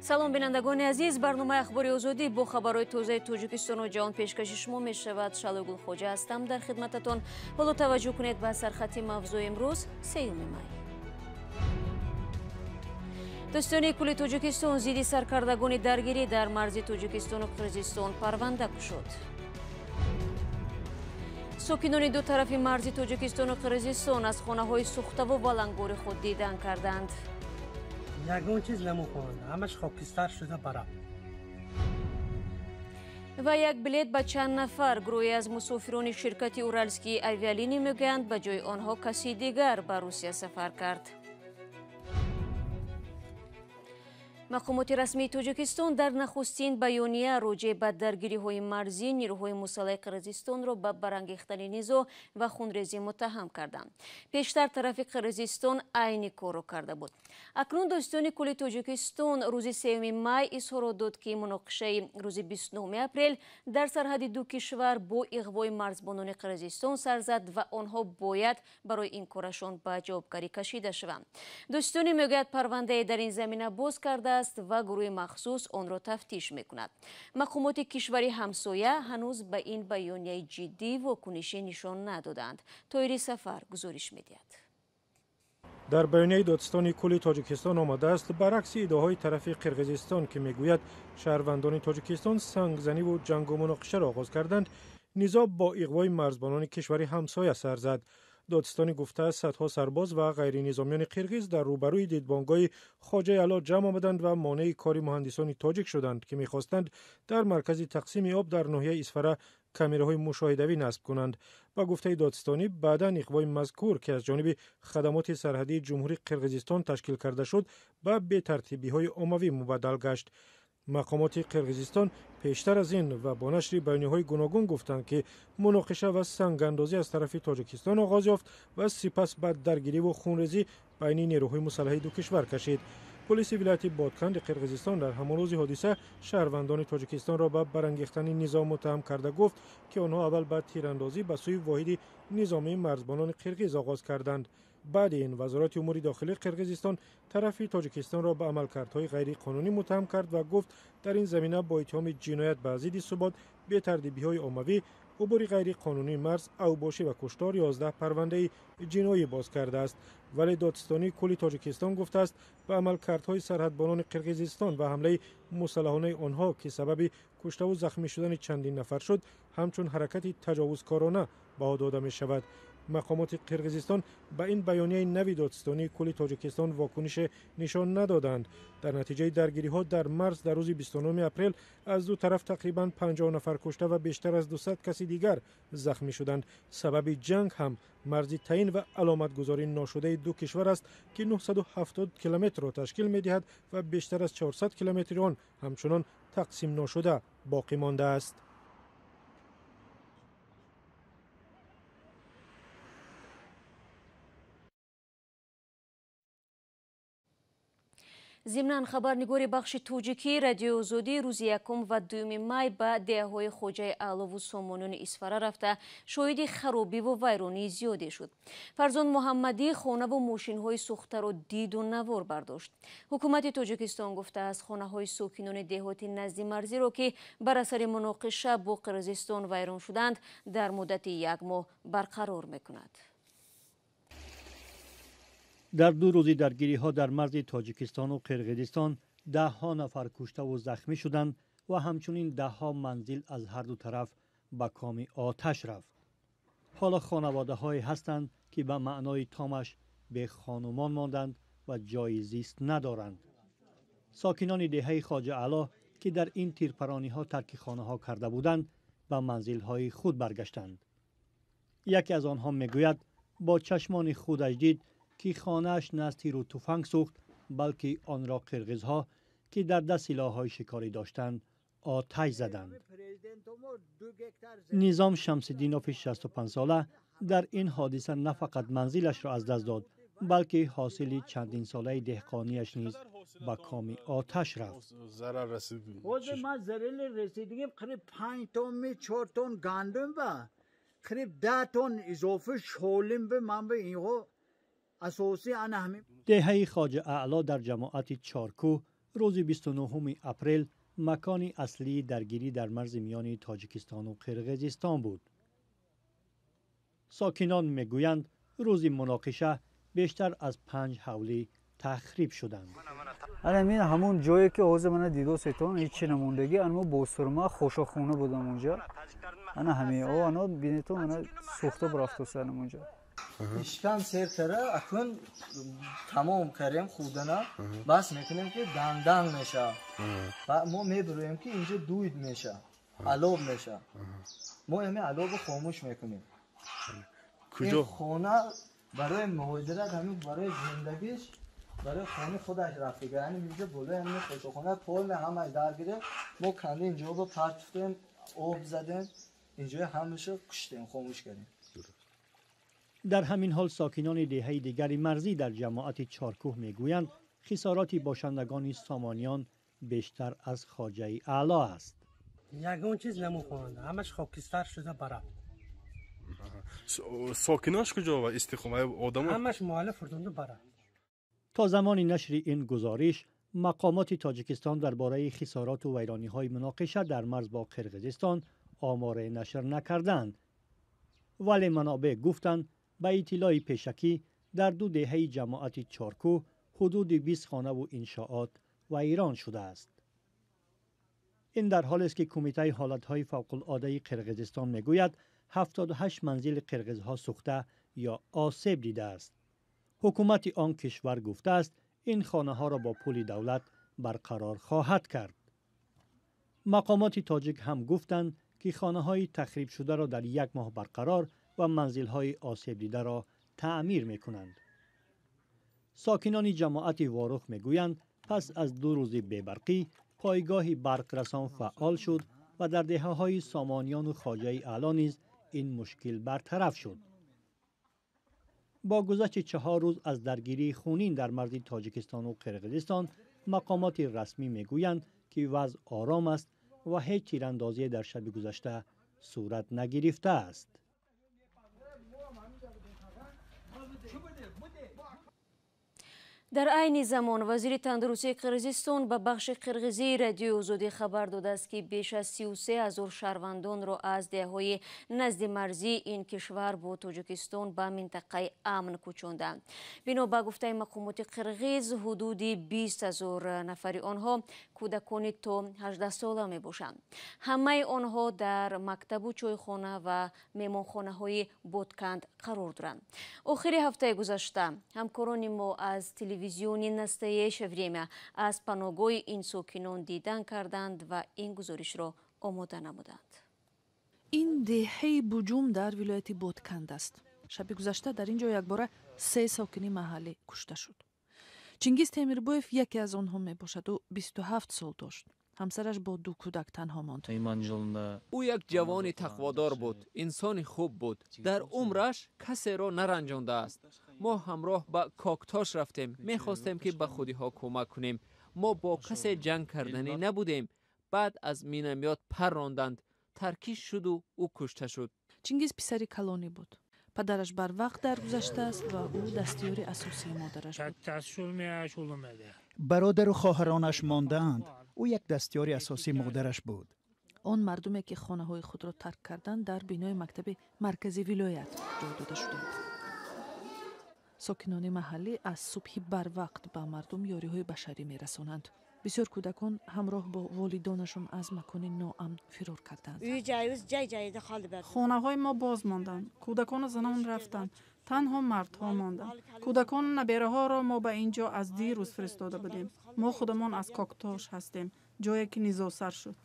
Салом бинандагони азиз, барномаи Ахбори Озодӣ бо хабарҳои тозаи Тоҷикистону ҷаҳон пешкаши шумо мешавад. Шалои Гулхоҷа ҳастам дар хидмататон. Ҳоло таваҷҷӯҳ кунед ба сархати мавзӯи имрӯз, 3 май. Дӯстони кулли Тоҷикистон зидди саркардагони даргирӣ дар марзи Тоҷикистону Қирғизистон парванда кушод. Сокинони ду тарафи марзи Тоҷикистону Қирғизистон аз хонаҳои сӯхтаву балангори худ дидан карданд. Ягон чиз намехоҳанд, ҳамаш хокистар шуда барам. Ва як билет ба чанд нафар. Гурӯҳе аз мусофирони ширкати Уральские авиалинии мегӯянд, ба ҷои онҳо каси дигар ба Русия сафар кард. Мақомоти расмии Тоҷикистон дар нахустин баёния роҷеъ ба даргириҳои марзӣ нирӯҳои мусаллаҳи Қирғизистонро ба барангехтани низоъ ва хунрезӣ муттаҳам карданд. Пештар тарафи Қирғизистон айни корро карда буд. Акнун дӯстони кулли Тоҷикистон рӯзи 3 май изҳорот дод, ки муноқишаи рӯзи 29 апрел дар сарҳади ду кишвар бо иғвои марзбонони Қирғизистон сар зад ва онҳо бояд барои ин корашон ба ҷавобгарӣ кашида шаванд. Дӯстони мегӯяд, парвандае дар ин замина боз карда ва гурӯҳи махсус онро тафтиш мекунад. Мақомоти кишвари ҳамсоя ҳанӯз ба ин баёнияи ҷиддӣ вокунишӣ нишон надоданд. Тоири Сафар гузориш медиҳад. Дар баёнияи додситони кулли Тоҷикистон омадааст, баръакси иддаоҳои тарафи Қирғизистон, ки мегӯяд шаҳрвандони Тоҷикистон сангзаниву ҷангу муноқишаро оғоз карданд, низоъ бо иғвои марзбонони кишвари ҳамсоя сар зад. Додситонӣ гуфтааст, садҳо сарбоз ва ғайринизомиёни қирғиз дар рӯбарӯи дидбонгоҳи Хоҷаи Аъло ҷамъ омаданд ва монеи кори муҳандисони тоҷик шуданд, ки мехостанд дар маркази тақсими об дар ноҳияи Исфара камераҳои мушоҳидавӣ насб кунанд. Ба гуфтаи додситонӣ, баъдан иғвои мазкур, ки аз ҷониби хадамоти сарҳадии Ҷумҳурии Қирғизистон ташкил карда шуд, ба бетартибиҳои оммавӣ мубаддал гашт. Мақомоти Қирғизистон пештар аз ин ва бо нашри баёниҳои гуногун гуфтанд, ки муноқиша ва сангандозӣ аз тарафи Тоҷикистон оғоз ёфт ва сипас ба даргириву хунрезӣ байни нерӯҳои мусаллаҳи ду кишвар кашид. Полиси вилояти Бодканди Қирғизистон дар ҳамон рӯзи ҳодиса шаҳрвандони Тоҷикистонро ба барангехтани низом муттаҳам карда гуфт, ки онҳо аввал ба тирандозӣ ба сӯи воҳиди низомии марзбонони қирғиз оғоз карданд. Баъди ин Вазорати умури дохилии Қирғизистон тарафи Тоҷикистонро ба амалкардҳои ғайриқонунӣ муттаҳам кард ва гуфт, дар ин замина бо иттиҳоми ҷиноят ба зидди субот, бетартибиҳои оммавӣ, убури ғайриқонунии марз, авбошӣ ва куштор 11 парвандаи ҷиноӣ боз кардааст. Вале додситонии кулли Тоҷикистон гуфтааст, ба амалкардҳои сарҳадбонони Қирғизистон ва ҳамлаи мусаллаҳонаи онҳо, ки сабаби куштаву захмӣ шудани чандин нафар шуд, ҳамчун ҳаракати таҷовузкорона баҳо дода мешавад. Мақомоти Қирғизистон ба ин баёнияи нави додситонии кулли Тоҷикистон вокунише нишон надоданд. Дар натиҷаи даргириҳо дар марз дар рӯзи 29 апрел аз ду тараф тақрибан 50 нафар кушта ва бештар аз 200 каси дигар захмӣ шуданд. Сабаби ҷанг ҳам марзи таъин ва аломатгузорӣ ношудаи ду кишвар аст, ки 970 километрро ташкил медиҳад ва бештар аз 400 километри он ҳамчунон тақсим ношуда боқӣ мондааст. Зимнан хабарнигори бахши тоҷикӣ Радиои Озодӣ рӯзи 1 ва 2 май ба деҳаҳои Хоҷаи Аълову Сомониёни Исфара рафта шоҳиди харобиву вайронии зиёде шуд. Фарзон Муҳаммадӣ хонаву мошинҳои сӯхтаро диду навор бардошт. Ҳукумати Тоҷикистон гуфтааст, хонаҳои сокинони деҳоти назди марзиро, ки бар асари муноқиша бо Қирғизистон вайрон шуданд, дар муддати як моҳ барқарор мекунад. Дар ду рӯзи даргириҳо дар марзи Тоҷикистону Қирғизистон даҳҳо нафар куштаву захмӣ шуданд ва ҳамчунин даҳҳо манзил аз ҳар ду тараф ба коми оташ рафт. Ҳоло хонаводаҳое ҳастанд, ки ба маънои томаш бехонумон монданд ва ҷои зист надоранд. Сокинони деҳаи Хоҷа Аъло, ки дар ин тирпарониҳо тарки хонаҳо карда буданд, ба манзилҳои худ баргаштанд. Яке аз онҳо мегӯяд, бо чашмони худаш дид, ки хонааш на аз тиру туфанг сӯхт, балки онро қирғизҳо, ки дар даст силоҳҳои шикорӣ доштанд, оташ заданд. Низом Шамсиддинови 65сола дар ин ҳодиса на фақат манзилашро аз даст дод, балки ҳосили чандинсолаи деҳқонияш низ ба коми оташ рафт. Ман зарели расидагим қариб 5 тонни 4 тонн гандум ба қариб 10 тонн изофа шолим ба ман ба инҳо Деҳаи Хоҷа Аъло дар ҷамоати Чоркӯҳ Рӯзи 29 апрел макони аслии даргирӣ дар марзи миёни Тоҷикистону Қирғизистон буд. Сокинон мегӯянд, рӯзи муноқиша бештар аз 5 ҳавлӣ тахриб шуданд. Ана ҳамун ҷое ки ҳозир мана дидосетон, ҳечи намондагӣ. Ана мо босурма хошохона будам унҷа. Ана ҳаме о ано бинетон, ана сӯхта бурафтоса анамунҷа. Ишкам сер кара, акун тамом карем худана, бас мекунем ки дандан меша. Ва мо мебироем ки инҷо дуид меша, алоб меша. Мо ҳаме алобу хомӯш мекунем. Куҷо? Хона барои муҳоҷират, ҳамин барои зиндагиш, барои хонаи худаш рафтига. Яъне инҷо болои ҳамин хошохона полне ҳамаш дар гирифт. Мо канда инҷо ба партофтем, об задем, инҷои ҳамаша куштем, хомӯш кардем. Дар ҳамин ҳол сокинони деҳаи дигари марзӣ дар ҷамоати Чоркӯҳ мегӯянд, хисороти бошандагони Сомониён бештар аз Хоҷаи Аъло аст. Ягон чиз намохоҳанд, ҳамаш хокистар шуда барафт. Сокинош куҷо ва истиқома одамо? Ҳамаш муаллиф фурдунду барафт. То замони нашри ин гузориш мақомоти Тоҷикистон дар бораи хисороту вайрониҳои муноқиша дар марз бо Қирғизистон оморе нашр накарданд. Вале манобеъ гуфтанд, ба иттилои пешакӣ дар ду деҳаи ҷамоати Чоркӯҳ ҳудуди 20 хонаву иншоот вайрон шудааст. Ин дар ҳолест ки Кумитаи ҳолатҳои фавқулодаи Қирғизистон мегӯяд, 78 манзили қирғизҳо сӯхта ё осеб дидааст. Ҳукумати он кишвар гуфтааст, ин хонаҳоро бо пули давлат барқарор хоҳад кард. Мақомоти тоҷик ҳам гуфтанд, ки хонаҳои тахрибшударо дар як моҳ барқарор ва манзилҳои осебдидаро таъмир мекунанд. Сокинони ҷамоати Ворух мегӯянд, пас аз 2 рӯзи бебарқӣ пойгоҳи барқрасон фаъол шуд ва дар деҳаҳои Сомониёну Хоҷаи Аъло низ ин мушкил бартараф шуд. Бо гузашти 4 рӯз аз даргирии хунин дар марзи Тоҷикистону Қирғизистон мақомоти расмӣ мегӯянд, ки вазъ ором аст ва ҳеҷ тирандозие дар шаби гузашта сурат нагирифтааст. Дар айни замон вазири тандурустии Қирғизистон ба бахши қирғизии Радиои Озодӣ хабар додааст, ки беш аз 33 ҳазор шаҳрвандонро аз деҳаҳои назди марзии ин кишвар бо Тоҷикистон ба минтақаи амн кӯчонданд. Бино ба гуфтаи мақомоти қирғиз, ҳудуди 20 ҳазор нафари онҳо кӯдакони то 18 сола мебошанд. Ҳамаи онҳо дар мактабу чойхона ва меҳмонхонаҳои Ботканд қарор доранд. Охири ҳафтаи гузашта ҳамкорони мо аз телевизиони Настоящее время аз паноҳгоҳи ин сокинон дидан карданд ва ин гузоришро омода намуданд. Ин деҳаи Буҷум дар вилояти Ботканд аст. Шаби гузашта дар ин ҷо якбора 3 сокини маҳаллӣ кушта шуд. Чингиз Темирбоев яке аз онҳо мебошад. Ӯ 27 сол дошт. Ҳамсараш бо 2 кӯдак танҳо монд. Ӯ як ҷавони тақводор буд, инсони хуб буд. Дар умраш касеро наранҷондааст. Мо ҳамроҳ ба Коктош рафтем, мехостем ки ба худиҳо кӯмак кунем. Мо бо касе ҷанг карданӣ набудем. Баъд аз минамёт пар ронданд, таркиш шуду ӯ кушта шуд. Чингиз писари калонӣ буд. Падараш барвақт даргузаштааст ва ӯ дастёри асосии модараш буд. Бародару хоҳаронаш мондаанд. Ӯ як дастёри асосии модараш буд. Он мардуме ки хонаҳои худро тарк карданд, дар бинои мактаби маркази вилоят ҷой дода шуданд. Сокинони маҳаллӣ аз субҳи барвақт ба мардум ёриҳои башарӣ мерасонанд. Бисёр кӯдакон ҳамроҳ бо волидонашон аз макони ноамн фирор карданд. Хонаҳои мо боз монданд. Кӯдакону занон рафтанд. Танҳо мардҳо монданд. Кӯдакону набераҳоро мо ба ин ҷо аз дирӯз фиристода будем. Мо худамон аз Коктош ҳастем, ҷое ки низоъ сар шуд.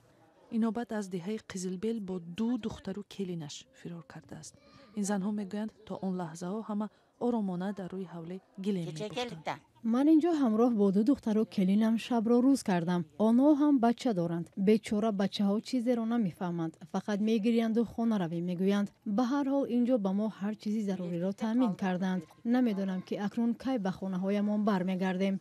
Инобат аз деҳаи Қизилбел бо 2 духтару келинаш фирор кардааст. Ин занҳо мегӯянд, то он лаҳзаҳо ҳама оромона дар рӯи ҳавле гилем мебофтанд. Ман инҷо ҳамроҳ бо 2 духтару келинам шабро рӯз кардам. Онҳо ҳам бача доранд. Бечора бачаҳо чизеро намефаҳманд, фақат мегирянду хона равем мегӯянд. Ба ҳар ҳол инҷо ба мо ҳар чизи заруриро таъмин карданд. Намедонам ки акнун кай ба хонаҳоямон бармегардем.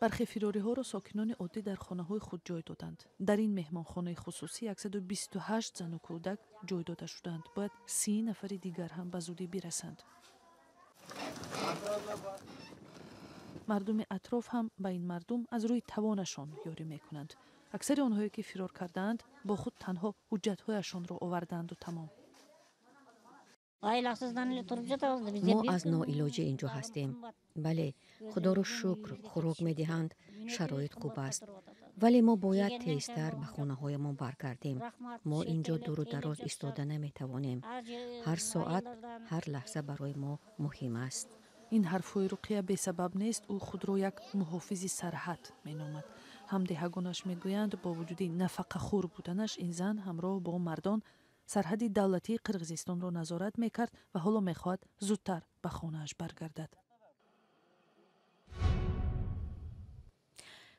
Бархе фирориҳоро сокинони оддӣ дар хонаҳои худ ҷой доданд. Дар ин меҳмонхонаи хусусӣ 128 зану кӯдак ҷой дода шуданд. Бояд 30 нафари дигар ҳам ба зудӣ бирасанд. Мардуми атроф ҳам ба ин мардум аз рӯи тавонашон ёрӣ мекунанд. Аксари онҳое ки фирор кардаанд, бо худ танҳо ҳуҷҷатҳояшонро овардаанду тамом. Мо аз ноилоҷӣ ин ҷо ҳастем. Бале, худоро шукр, хӯрок медиҳанд, шароит хуб аст. Вале мо бояд тезтар ба хонаҳоямон баргардем. Мо ин ҷо дуру дароз истода наметавонем. Ҳар соат, ҳар лаҳза барои мо муҳим аст. Ин ҳарфҳои Руқия бесабаб нест. Ӯ худро як муҳофизи сарҳад меномад. Ҳамдеҳагонаш мегӯянд, бо вуҷуди нафақахӯр буданаш, ин зан ҳамроҳ бо мардон сарҳади давлатии Қирғизистонро назорат мекард ва ҳоло мехоҳад зудтар ба хонааш баргардад.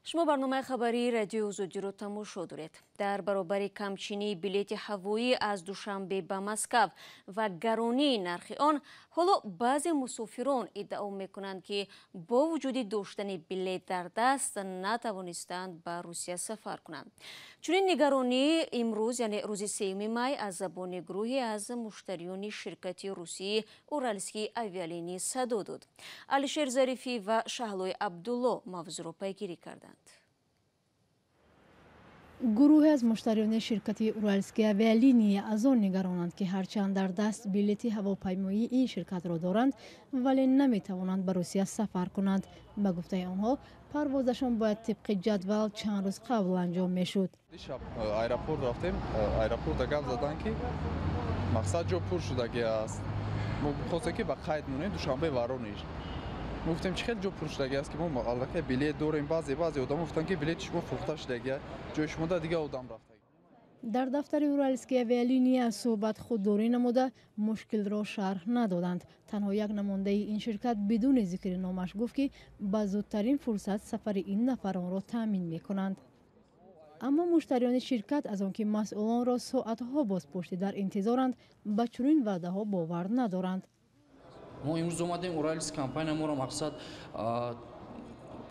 Шумо барномаи хабарии радиои Озодиро тамошо доред. Дар баробари камчинии билети ҳавоӣ аз Душанбе ба Москав ва гаронии нархи он, ҳоло баъзе мусофирон иддао мекунанд, ки бо вуҷуди доштани билет дар даст натавонистанд ба Русия сафар кунанд. Чунин нигаронӣ имрӯз, яъне рӯзи 3 май, аз забони гурӯҳе аз муштариёни ширкати русии Уральские авиалинии садо дод. Алишер Зарифӣ ва Шаҳлои Абдулло мавзӯъро пайгирӣ карданд. Гурӯҳе аз муштариёни ширкати Уральские авиалинии аз он нигаронанд, ки ҳарчанд дар даст билети ҳавопаймоии ин ширкатро доранд, вале наметавонанд ба Русия сафар кунанд. Ба гуфтаи онҳо, парвозашон бояд тибқи ҷадвал чанд рӯз қабл анҷом мешуд. Дишаб аэропорт рафтем, аэропорта гап задан, ки мақсад ҷо пур шудагӣ аст. Мо хостем, ки ба қайд монем Душанбе Воронеж. Мо гуфтем, чӣ хел ҷо пур шудагӣ аст, ки мо аллакай билет дорем. Баъзе одамо гуфтанд, ки билети шумо фурӯхта шудагӣ, ҷои шумо да дигар одам рафта. Дар дафтари Уральские авиалинии аз суҳбат худдорӣ намуда, мушкилро шарҳ надоданд. Танҳо як намояндаи ин ширкат бидуни зикри номаш гуфт, ки ба зудтарин фурсат сафари ин нафаронро таъмин мекунанд. Аммо муштариёни ширкат аз он ки масъулонро соатҳо боз пушти дар интизоранд, ба чунин ваъдаҳо бовар надоранд. Мо имрӯз омадем, Уральск компания моро мақсад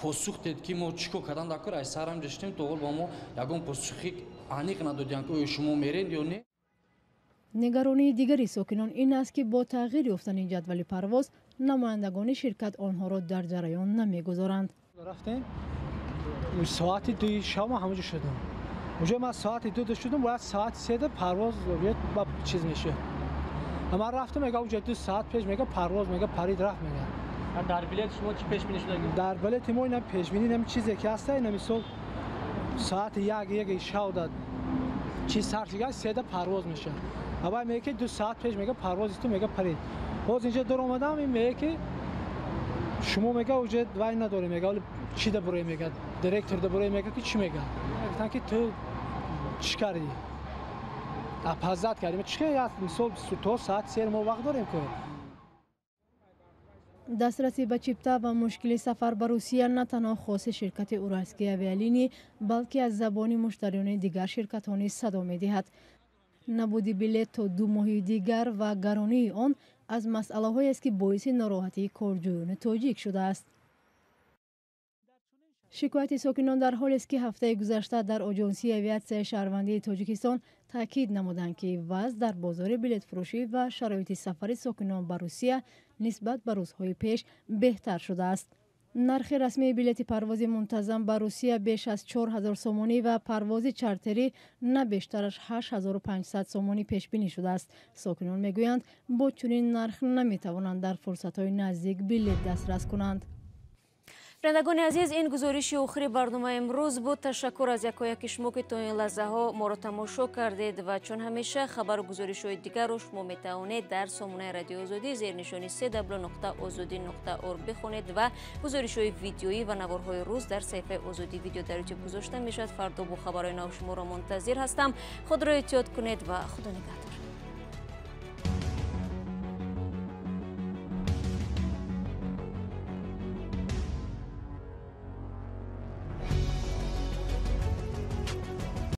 посух дед, ки мо чӣ кор кардан дар кор. Ай сарам ҷаштем, то ҳол ба мо ягон посухи аниқ надодиянд, ки оё шумо меред ё не. Нигаронии дигари сокинон ин аст, ки бо тағйир ёфтани ҷадвали парвоз намояндагони ширкат онҳоро дар ҷараён намегузоранд. Рафтем соати 2 шаб, ма ҳамаҷо шудам. Уҷо ман соати 2 шудам, бояд соати 3 парвоз чиз мешуд. Ман рафтам, мега уҷа 2 соат пеш, мега парвоз, мега парид рафт, мега. Дар билет шумо чӣ пешбинӣ шудагӣ? Дар билети мо ина пешбинӣ нами чизе ки ҳаста, ина мисол соати 1 шав да чи сар шига 3 парвоз мешавад. Абай мега ки 2 соат пеш, мега парвози ту, мега парид. Боз инҷа дур омадам, ин мега ки шумо, мега уҷа вай надорем, мега ҳоли чӣ да бурем, мега директор да бурем, мега ки чӣ мега. Гуфтан ки ту чӣ кардӣ? Опоздать кардем. Чӣ мисол то соати 3 мо вақт дорем ку. Дастрасӣ ба чипта ва мушкили сафар ба Русия на танҳо хоси ширкати Уральские авиалинии, балки аз забони муштариёни дигар ширкатҳо низ садо медиҳад. Набуди билет то 2 моҳи дигар ва гаронии он аз масъалаҳоест, ки боиси нороҳатии корҷӯёни тоҷик шудааст. Шикояти сокинон дар ҳолест, ки ҳафтаи гузашта дар Оҷонсии авиатсияи шаҳрвандии Тоҷикистон таъкид намуданд, ки вазъ дар бозори билетфурӯшӣ ва шароити сафари сокинон ба Русия нисбат ба рӯзҳои пеш беҳтар шудааст. Нархи расмии билети парвози мунтазам ба Русия беш аз 4000 сомонӣ ва парвози чартерӣ на бештар аз 8500 сомонӣ пешбинӣ шудааст. Сокинон мегӯянд, бо чунин нарх наметавонанд дар фурсатҳои наздик билет дастрас кунанд. Бинандагони азиз, ин гузориши охири барномаи имрӯз буд. Ташаккур аз якояки шумо, ки то ин лаҳзаҳо моро тамошо кардед ва чун ҳамеша хабару гузоришҳои дигарро шумо метавонед дар сомонаи Радиои Озодӣ зернишони cw.ozodi.org бихонед ва гузоришҳои видеоӣ ва наворҳои рӯз дар саҳифаи Озодӣ видео дар ютуб гузошта мешавад. Фардо бо хабарҳои нав шуморо мунтазир ҳастам. Худро эҳтиёт кунед ва Худо нигаҳдор.